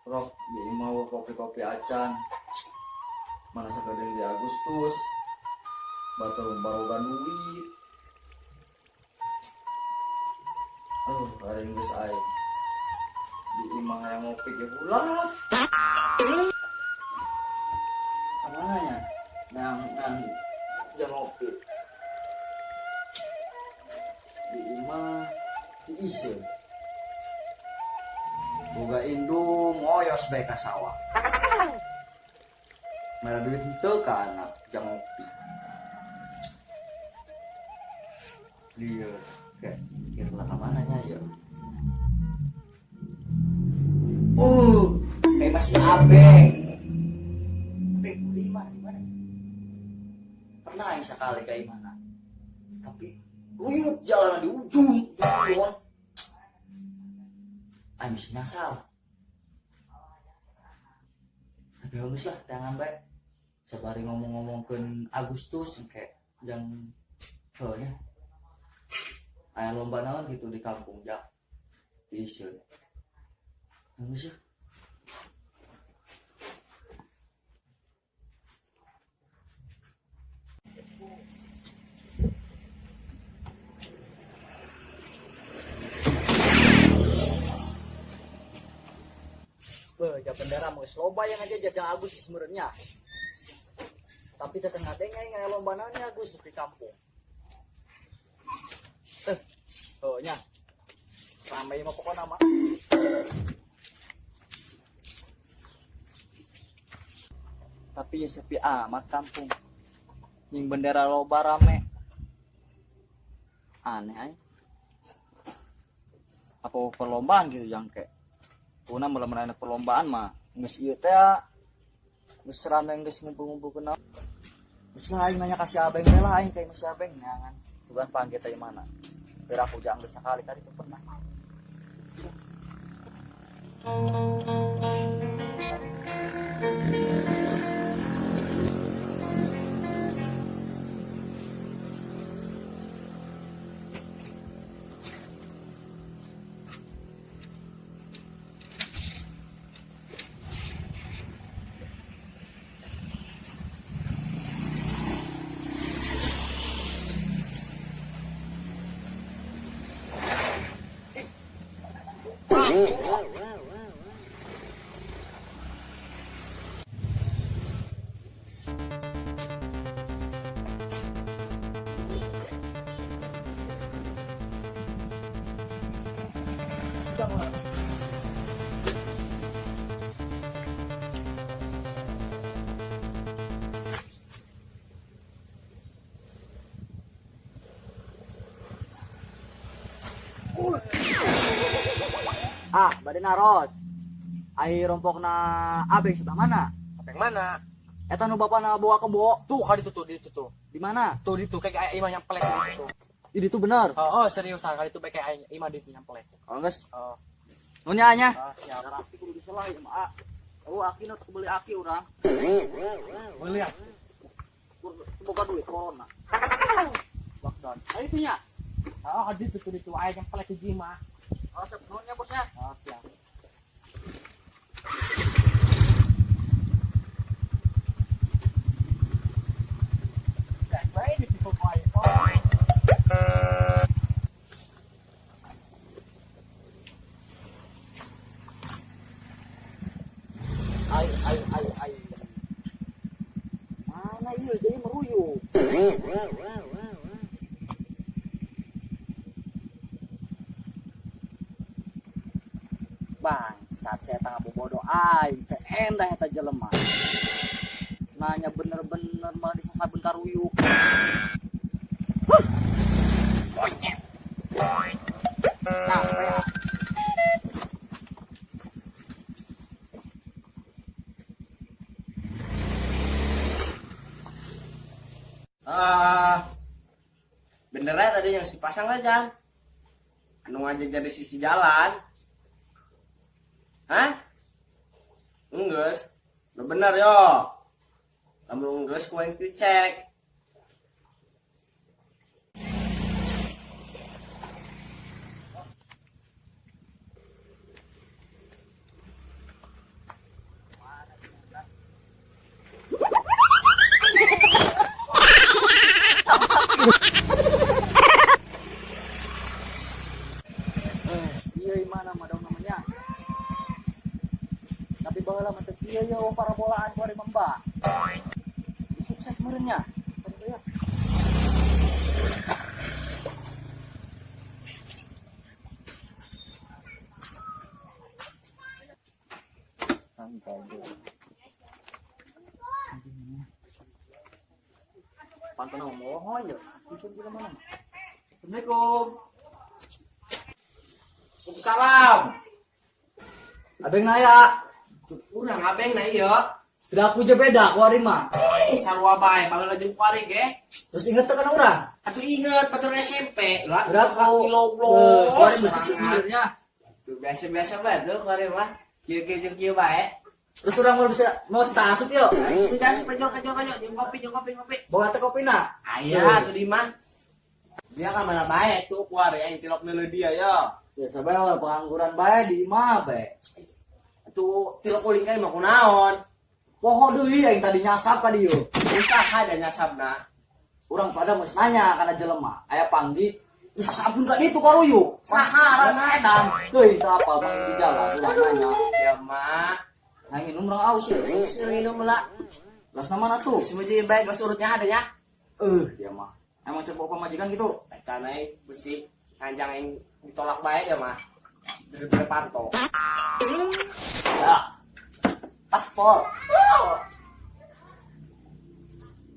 Rok di imah kopi-kopi acan. Mana sakedeung di Agustus. Batur baroga duit. Aduh, hari geus aing. Di imah hayang ngopi ge bulat. Kamana nya? Nang nang jang ngopi. Di imah diiseun. Boga indung oyos bae ka sawah. Mere duit henteu ka anak jang ngopi. Lieur ke kira ka mana nya ieu. Kayak masih abeng. Tapi di mana di mana? Pernah aing sekali kayak mana? Tapi ruyuk jalan di ujung, ujung. Aing bisa nyasar. Tapi bagus lah, jangan baik. Sabari ngomong-ngomongkeun Agustus kayak yang nya. Aya lomba naon gitu di kampung jak. Diiseun. Bagus ya. Beuh, ja bendera mah geus loba yang aja jajang Agustus meureunnya. Tapi teteh ngadeng aing aya lomba naon nya Agustus di kampung. Oh nya. Rame mah pokona mah. Tapi ya sepi amat kampung. Nying bendera loba rame. Aneh aing. Apa perlombaan gitu jangke. Kuna mula mana perlombaan mah geus ieu teh geus rame geus ngumpul-ngumpul kenal. Geus lah aing nanya ka si Abeng teh lah aing ka si Abeng neangan. Bukan panggil teh mana. Biar aku jangan geus sakali kali itu pernah. Ah, bade naros. Ai rompokna Abeng sebelah mana? Abeng mana? Eta nu bapana bawa kebo. Tuh, kali itu tuh, di itu tuh. Di mana? Tuh di itu kayak imah yang pelek di itu tuh. Di itu bener. Oh, oh serius kali itu kayak imah di itu yang pelek. Oh, geus. Oh. Nu nya nya. Oh, siap. Aki kudu diselah ieu mah. Oh, aki nu beli aki urang. Beli ya. Boga duit corona. Lockdown. Ayo itu nya. Oh, di itu tuh di itu aya yang pelek di imah. Oh, siap nuhun nya bosnya. Oh, siap. Ai ai ai ai. Mana ieu jadi meruyuk. Bangsat saya tengah bodoh aing teh endah eta jelema. Nanya bener-bener malah disasabun karuyuk. Huh. Monyet. Capek ah. Ah, bener ya tadi yang dipasang aja. Anu aja jadi sisi jalan. Hah? Enggeus. Lu bener yo. Lamun enggeus ku aing dicek. Baheula mah teu kieu ye parabolaan ku ari mamba. Sukses meureun nya. Ya. Pantun nama mohon ya. Bisa juga mana? Assalamualaikum. Waalaikumsalam. Abeng naya. Urang abeng na iya. Tidak aku je beda ku ari mah. Eh, sarua bae baheula jeung kuari ge. Terus inget teu kana urang? Atuh inget batur SMP lah. Berapa? Kilo Ku ari mah sukses sebenarnya. Tuh biasa-biasa bae tuh kuari mah. Kieu-kieu jeung kieu bae. Terus urang mau bisa mau asup yuk. Sudah asup aja aja aja jeung kopi jeung kopi ngopi. Bawa teh kopi na. Aya tuh di mah. Dia kan mana bae tuh kuari aing tilok neuleuh dia ya. Biasa bae lah pengangguran bae di imah bae. Tuh tilok uling kae mah kunaon. Poho deui aing tadi nyasap ka dieu. Usaha dan nyasabna. Urang pada geus nanya kana jelema. Aya panggih bisa sabun ka ditu karuyu. Saha Urang edan. Teuing teu apa manggih di jalan urang nanya. Ya mah. Aing minum urang aus ye. Terus minum lah. Gelas mana tuh? Semuanya baik gelas urutnya ada ya. Dia mah. Emang coba pamajikan gitu. Eta naik besi kanjang yang ditolak baik ya mah. Bener-bener panto. Ya. Paspor.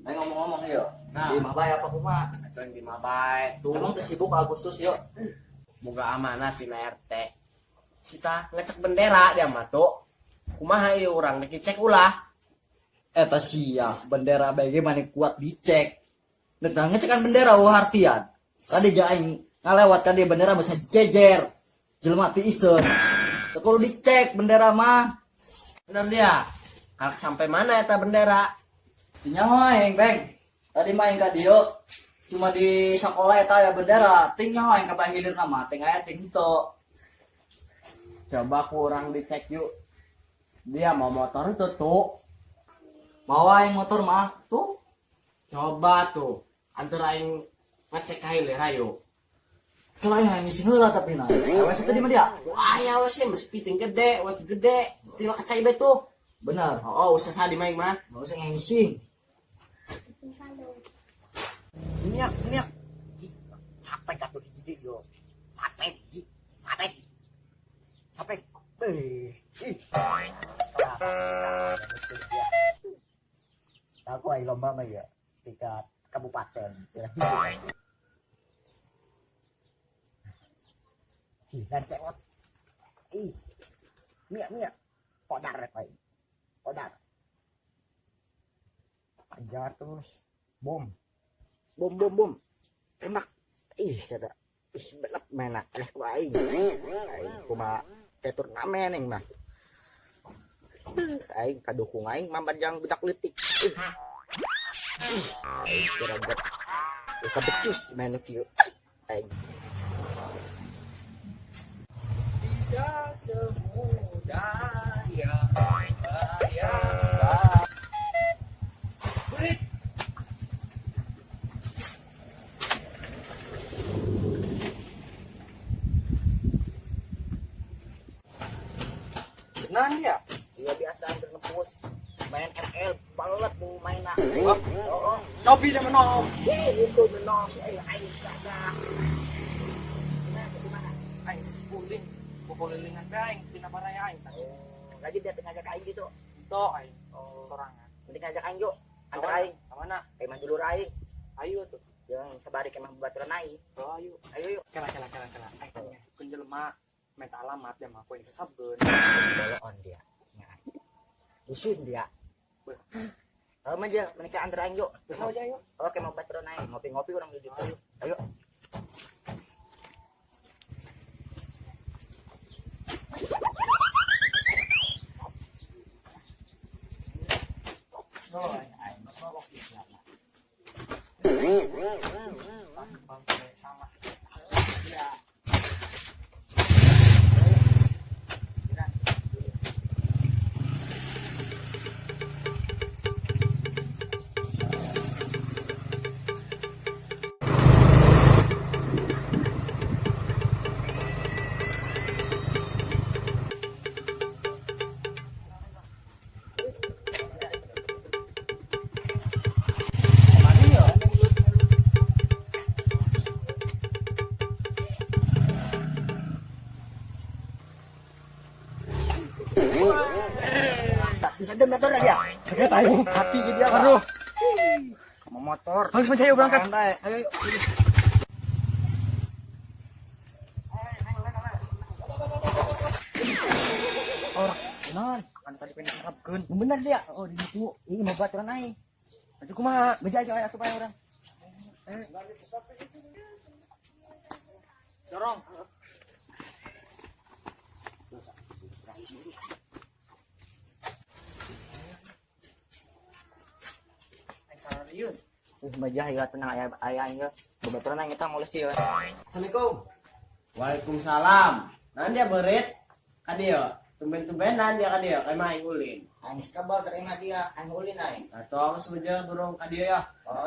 Ayo ngomong-ngomong yo. Nah. Di imah bae apa kumaha? Atau yang di mabai tuh. Emang teu sibuk Agustus yo. Boga amanah tina RT. Kita ngecek bendera dia mah tuh. Kumaha ieu urang rek dicek ulah. Eta sia, bendera BG mana kuat dicek. Nah, ngecekan bendera wah artian. Tadi ga aing ngalewat kan dia bendera bisa jejer. Jelema ti iseun. Teu kudu dicek bendera mah. Bener dia. Kalau sampai mana eta bendera? Nyaho aing, Beng. Tadi mah aing ka dieu cuma di sekolah eta aya bendera, ting nyaho aing ka hilir mah ting aya ting henteu. Coba kurang dicek yuk. Dia mau motor itu tuh. Bawa aing motor mah tuh. Coba tuh. Antara aing ngecek ka hilir ayo. Kalau aing ngisi heula tapi na. Awas tadi mah dia. Wah ya wes sih mesti piting gede, wes gede, setelah kacai be tuh. Bener. Oh, usah sadi main mah. Enggak usah ngengsing. Minyak, minyak. Sampai katu hiji yo. Sampai hiji, sampai. Sampai. Eh, ih. Kenapa bisa? Betul ya. Aku ay lomba mah ya tingkat kabupaten. Ih, dan cewek. Ih. Mia mia. Kodar rek aing. Kodar. Ajar terus. Bom. Bom bom bom. Tembak. Ih, sada. Ih, belet mana eleh ku aing. Aing kumaha kayak turnamen aing mah. Aing kadukung aing mah jang budak leutik. Ih. Ih, aing kira buat kabecus main kieu. Aing. Bisa semudah yang bayangkan. Berit. Benar ya? Iya biasa hampir ngepus. Main ML, balet mau main ah. Oh, Cobi dan menom. ih, itu menom. Eh, aing kagak. Gimana, gimana? Aing sekuling. Kukulilingan be aing tina baraya aing tadi. Oh, lagi dia ngajak aing gitu. Itu aing Oh, sorangan. mending ngajak aing yuk. Antar aing. Kamana? Kayak mah dulur aing. Ayo tuh. Yang sabari kemah babaturan aing. Oh, ayo. Ayo yuk. Kela kela kela kela. Aing tanya. Kun jelema minta alamat dia mah ku aing sesabkeun. Bolon dia. Nah. Dusun dia. Kalau mah aja menikah antar aing yuk. Bisa aja ayo. Oke, mau babaturan aing. Ngopi-ngopi orang di situ. Ayo. Salah. Bisa jam motor dia. Kaget aing. Hati dia. Aduh. Mau motor. Harus mencari berangkat. Santai. Ayo. Orang. Non, Kan tadi pengen sesapkeun. bener dia. Oh, di situ. Ini mau baturan aing. Atuh kumaha? Beja aja asup aja orang. Dorong. Aing sararieun. Majah ya tenang aya aya aing ya. Babaturan aing eta mulus sieun. Assalamualaikum. Waalaikumsalam. Nah dia berit. Ka dieu. Tumben-tumbenan dia ka dieu, kayak mah aing ulin. Aing kabal terima dia, aing ulin aing. Atau aku sebenernya burung ka dieu ya. Oh,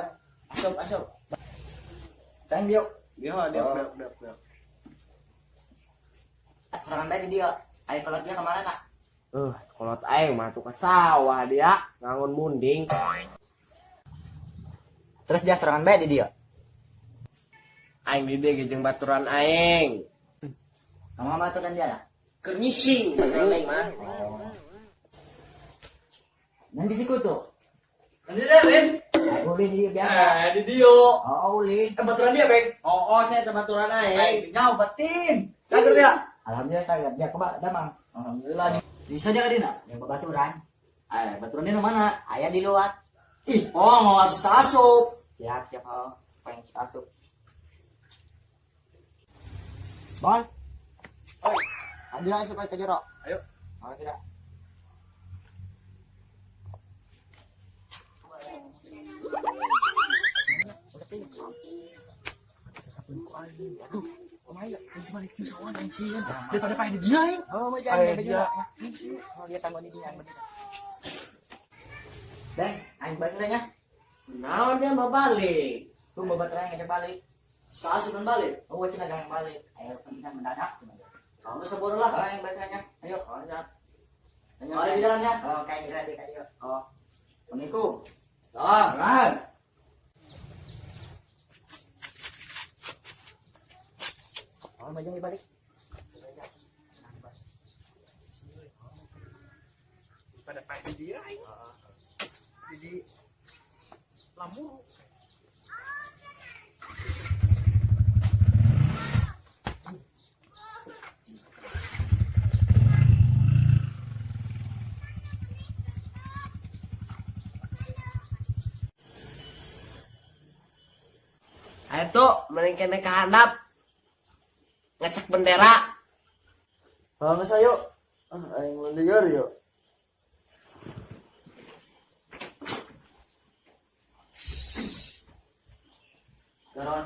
Asup, asup. thank you. Dia, dia, Oh. dia, dia, dia. Serangan bae di dia. Aing kolot dia kemana nak? Kolot aing mah tuh ke sawah dia, ngangun munding. Terus dia serangan bae di dia. Aing di dieu jeung baturan aing. Kamu mah tuh kan dia lah. Keur ngising baturan aing mah. Nanti siku tuh. Nanti deh, Rin. Aing ulin dia biasa. Eh, di dieu. Oh, ulin. Eh, baturan dia, Beng. Oh, saya teh baturan aing. Aing nyawa batin. Kaget dia. Alhamdulillah saya dia kebak damang. Alhamdulillah. Bisa dia ka dina? Yang babaturan. Eh, baturan dia mana? Aya di luar. Ih, oh mau harus asup. Siap, siap oh. Pengen asup. Bol. Oi. Ambil asup aja jero. Ayo. Oh, tidak. Aduh, kumaha ya? Aing balik di sawah aing sieun. Daripada paeh di dia aing. Oh, mau Ayo, jalan dia. dia. Oh, dia tanggung di dia. Dan, aing balik lah ya. Naon dia mau balik? Tuh bawa baterai ngajak balik. Asup dan balik. Oh, cina jangan balik. Ayo, penting mendadak. Kamu sebor lah. Oh, aing balik aja. Ayo. Oh, ya. Ayo. Mari di jalannya. Oh, kayak gini lagi, kayak Oh. Assalamualaikum. Salam. Salam. Oh, maju balik. Daripada paeh di dia aing. Jadi lamur. Ayo tuh, mending kene ka handap. Ngecek bendera. Oh, masa yuk. Ah, aing liar yuk. Dorong.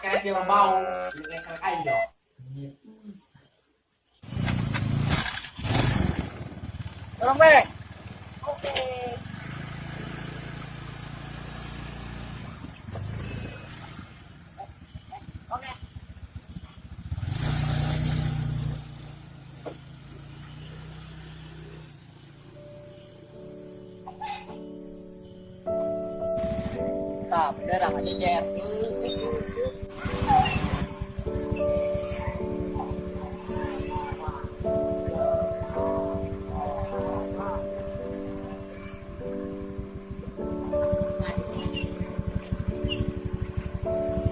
Kayak dia bau. Kayak aing yo. Tolong, Beng. Oke. Oke. Tah, bendera ngajejer.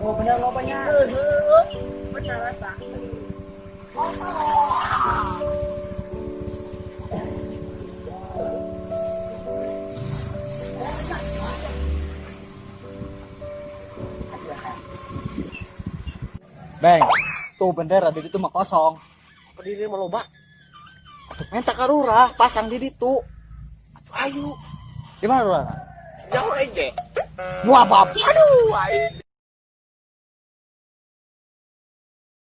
Oh, bener lobanya. Bener rasa. Beng, tuh bendera di ditu mah kosong. Berdiri mah loba. Atuh minta ka lurah, pasang di ditu. Atuh ayo. Di mana lurah? Jauh aing ge. Wah, bab. Aduh, aing.